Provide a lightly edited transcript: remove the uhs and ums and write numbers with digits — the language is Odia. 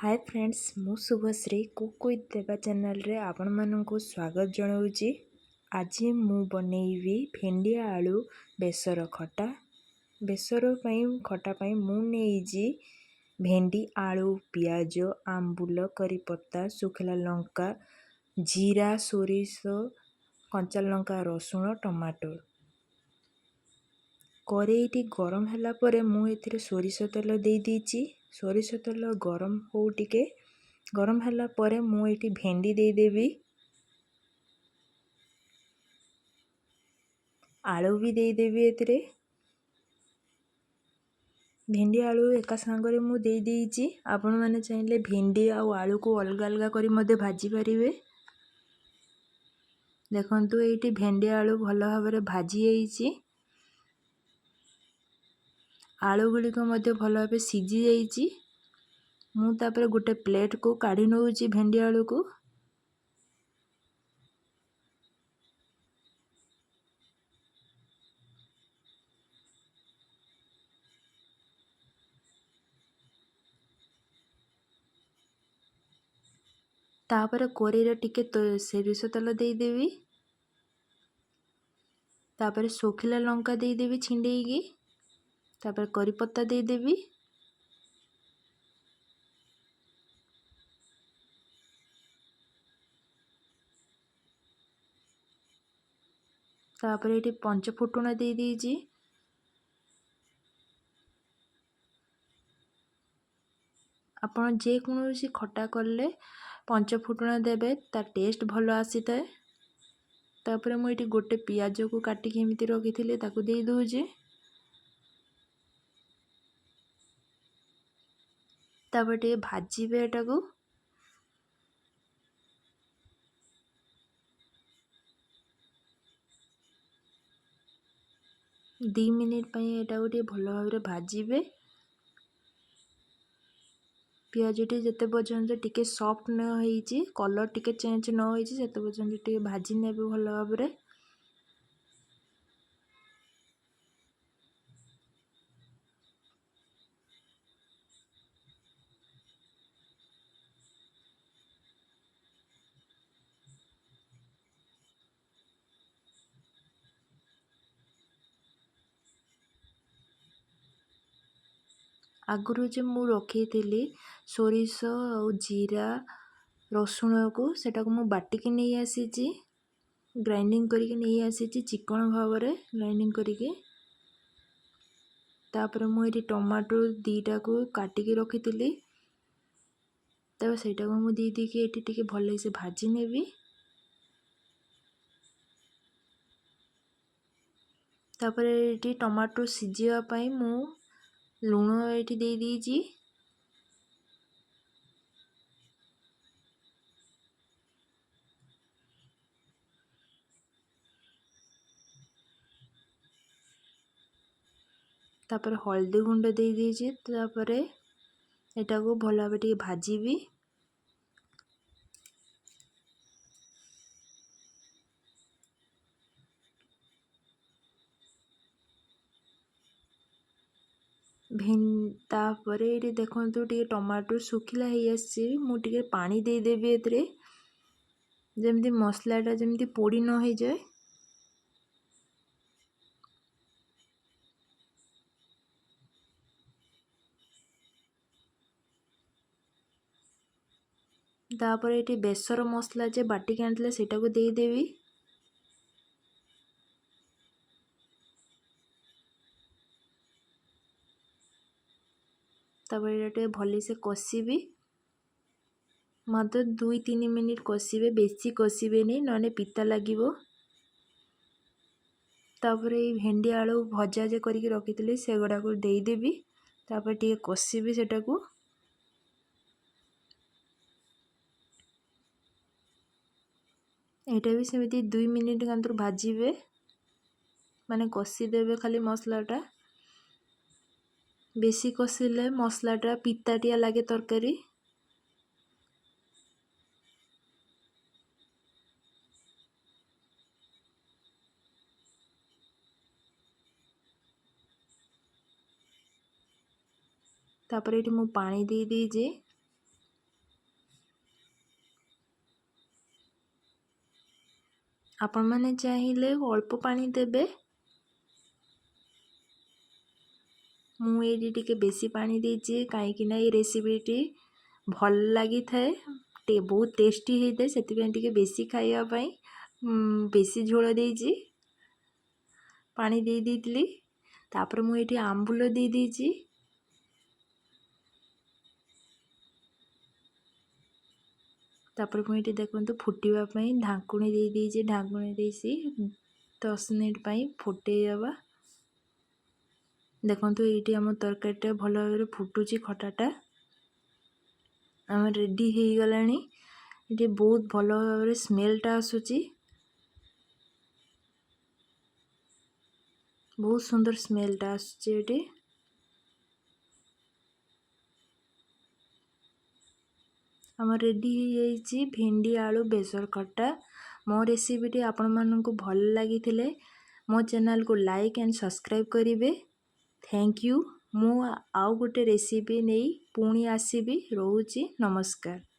ହାଏ ଫ୍ରେଣ୍ଡସ୍, ମୁଁ ଶୁଭଶ୍ରୀ କୁକ୍ ୱିଥ୍ ଦେବା ଚ୍ୟାନେଲ୍ରେ ଆପଣମାନଙ୍କୁ ସ୍ୱାଗତ ଜଣାଉଛି। ଆଜି ମୁଁ ବନେଇବି ଭେଣ୍ଡି ଆଳୁ ବେସର ଖଟା। ବେସର ପାଇଁ ଖଟା ପାଇଁ ମୁଁ ନେଇଛି ଭେଣ୍ଡି, ଆଳୁ, ପିଆଜ, ଆମ୍ବୁଲ, କରିପତ୍ତା, ଶୁଖିଲା ଲଙ୍କା, ଜିରା, ସୋରିଷ, କଞ୍ଚା ଲଙ୍କା, ରସୁଣ, ଟମାଟୋ। କରେଇଟି ଗରମ ହେଲା ପରେ ମୁଁ ଏଥିରେ ସୋରିଷ ତେଲ ଦେଇଦେଇଛି। ସୋରିଷ ତେଲ ଗରମ ହଉ ଟିକେ। ଗରମ ହେଲା ପରେ ମୁଁ ଏଇଠି ଭେଣ୍ଡି ଦେଇଦେବି, ଆଳୁ ବି ଦେଇଦେବି ଏଥିରେ। ଭେଣ୍ଡି ଆଳୁ ଏକା ସାଙ୍ଗରେ ମୁଁ ଦେଇଦେଇଛି। ଆପଣମାନେ ଚାହିଁଲେ ଭେଣ୍ଡି ଆଉ ଆଳୁକୁ ଅଲଗା ଅଲଗା କରି ମଧ୍ୟ ଭାଜି ପାରିବେ। ଦେଖନ୍ତୁ, ଏଇଠି ଭେଣ୍ଡି ଆଳୁ ଭଲ ଭାବରେ ଭାଜି ହେଇଛି। ଆଳୁ ଗୁଡ଼ିକ ମଧ୍ୟ ଭଲ ଭାବେ ସିଝି ଯାଇଛି। ମୁଁ ତାପରେ ଗୋଟେ ପ୍ଲେଟ୍କୁ କାଢ଼ି ନେଉଛି ଭେଣ୍ଡି ଆଳୁକୁ। ତାପରେ କରେଇରେ ଟିକେ ସୋରିଷ ତେଲ ଦେଇଦେବି। ତାପରେ ଶୁଖିଲା ଲଙ୍କା ଦେଇଦେବି ଛିଣ୍ଡେଇକି। ତାପରେ କରିପତ୍ତା ଦେଇଦେବି। ତାପରେ ଏଠି ପଞ୍ଚ ଫୁଟଣ ଦେଇଦେଇଛି। ଆପଣ ଯେକୌଣସି ଖଟା କଲେ ପଞ୍ଚ ଫୁଟଣ ଦେବେ, ତା ଟେଷ୍ଟ ଭଲ ଆସିଥାଏ। ତାପରେ ମୁଁ ଏଠି ଗୋଟେ ପିଆଜକୁ କାଟିକି ଏମିତି ରଖିଥିଲି, ତାକୁ ଦେଇଦେଉଛି। ତାପରେ ଟିକେ ଭାଜିବେ ଏଟାକୁ। 2 ମିନିଟ୍ ପାଇଁ ଏଟାକୁ ଟିକେ ଭଲ ଭାବରେ ଭାଜିବେ। ପିଆଜଟି ଯେତେ ପର୍ଯ୍ୟନ୍ତ ଟିକେ ସଫ୍ଟ ନ ହେଇଛି, କଲର୍ ଟିକେ ଚେଞ୍ଜ ନ ହେଇଛି, ସେତେ ପର୍ଯ୍ୟନ୍ତ ଟିକେ ଭାଜି ନେବେ ଭଲ ଭାବରେ। ଆଗରୁ ଯେ ମୁଁ ରଖିଥିଲି ସୋରିଷ ଆଉ ଜିରା ରସୁଣକୁ, ସେଟାକୁ ମୁଁ ବାଟିକି ନେଇ ଆସିଛି, ଗ୍ରାଇଣ୍ଡିଙ୍ଗ କରିକି ନେଇ ଆସିଛି, ଚିକଣ ଭାବରେ ଗ୍ରାଇଣ୍ଡିଙ୍ଗ କରିକି। ତାପରେ ମୁଁ ଏଠି ଟମାଟୋ 2ଟାକୁ କାଟିକି ରଖିଥିଲି, ତାପରେ ସେଇଟାକୁ ମୁଁ ଦେଇ ଦେଇକି ଏଠି ଟିକେ ଭଲସେ ଭାଜି ନେବି। ତାପରେ ଏଠି ଟମାଟୋ ସିଝିବା ପାଇଁ ମୁଁ ଲୁଣ ଏଇଠି ଦେଇଦେଇଛି। ତାପରେ ହଳଦୀ ଗୁଣ୍ଡ ଦେଇଦେଇଛି। ତାପରେ ଏଟାକୁ ଭଲ ଭାବେ ଟିକେ ଭାଜିବି। ତାପରେ ଏଇଠି ଦେଖନ୍ତୁ ଟିକେ ଟମାଟୋ ଶୁଖିଲା ହେଇ ଆସିଛି, ମୁଁ ଟିକେ ପାଣି ଦେଇଦେବି ଏଥିରେ, ଯେମିତି ମସଲାଟା ଯେମିତି ପୋଡ଼ି ନ ହେଇଯାଏ। ତାପରେ ଏଇଠି ବେସର ମସଲା ଯେ ବାଟିକି ଆଣିଥିଲେ ସେଇଟାକୁ ଦେଇଦେବି। ତାପରେ ଏଇଟା ଟିକେ ଭଲସେ କଷିବି, ମାତ୍ର 2-3 ମିନିଟ୍ କଷିବେ, ବେଶୀ କଷିବେନି, ନହେଲେ ପିତା ଲାଗିବ। ତାପରେ ଏଇ ଭେଣ୍ଡି ଆଳୁ ଭଜା ଯେ କରିକି ରଖିଥିଲି ସେଗୁଡ଼ାକୁ ଦେଇଦେବି। ତାପରେ ଟିକେ କଷିବି ସେଟାକୁ। ଏଇଟା ବି ସେମିତି 2 ମିନିଟ୍ କାନ୍ତରୁ ଭାଜିବେ, ମାନେ କଷିଦେବେ ଖାଲି ମସଲାଟା। ବେଶୀ କଷିଲେ ମସଲାଟା ପିତାଟିଆ ଲାଗେ ତରକାରୀ। ତାପରେ ଏଇଠି ମୁଁ ପାଣି ଦେଇଦେଇଛି। ଆପଣମାନେ ଚାହିଁଲେ ଅଳ୍ପ ପାଣି ଦେବେ। ମୁଁ ଏଇଠି ଟିକେ ବେଶୀ ପାଣି ଦେଇଛି, କାହିଁକିନା ଏଇ ରେସିପିଟି ଭଲ ଲାଗିଥାଏ, ବହୁତ ଟେଷ୍ଟି ହେଇଥାଏ, ସେଥିପାଇଁ ଟିକେ ବେଶୀ ଖାଇବା ପାଇଁ ବେଶୀ ଝୋଳ ଦେଇଛି, ପାଣି ଦେଇ ଦେଇଥିଲି। ତାପରେ ମୁଁ ଏଇଠି ଆମ୍ବୁଲ ଦେଇ ଦେଇଛି। ତାପରେ ମୁଁ ଏଇଠି ଦେଖନ୍ତୁ ଫୁଟିବା ପାଇଁ ଢାଙ୍କୁଣୀ ଦେଇ ଦେଇଛି। ଢାଙ୍କୁଣୀ ଦେଇଛି, 10 ମିନିଟ୍ ପାଇଁ ଫୁଟେଇ ଦେବା। ଦେଖନ୍ତୁ, ଏଇଠି ଆମ ତରକାରୀଟା ଭଲ ଭାବରେ ଫୁଟୁଛି, ଖଟାଟା ଆମର ରେଡ଼ି ହେଇଗଲାଣି। ଏଠି ବହୁତ ଭଲ ଭାବରେ ସ୍ମେଲ୍ଟା ଆସୁଛି, ବହୁତ ସୁନ୍ଦର ସ୍ମେଲ୍ଟା ଆସୁଛି ଏଠି। ଆମର ରେଡ଼ି ହେଇଯାଇଛି ଭେଣ୍ଡି ଆଳୁ ବେସର ଖଟା। ମୋ ରେସିପିଟି ଆପଣମାନଙ୍କୁ ଭଲ ଲାଗିଥିଲେ ମୋ ଚ୍ୟାନେଲକୁ ଲାଇକ୍ ଆଣ୍ଡ ସବସ୍କ୍ରାଇବ୍ କରିବେ। Thank you. ମୁଁ ଆଉ ଗୋଟେ ରେସିପି ନେଇ ପୁଣି ଆସିବି। ରହୁଛି, ନମସ୍କାର।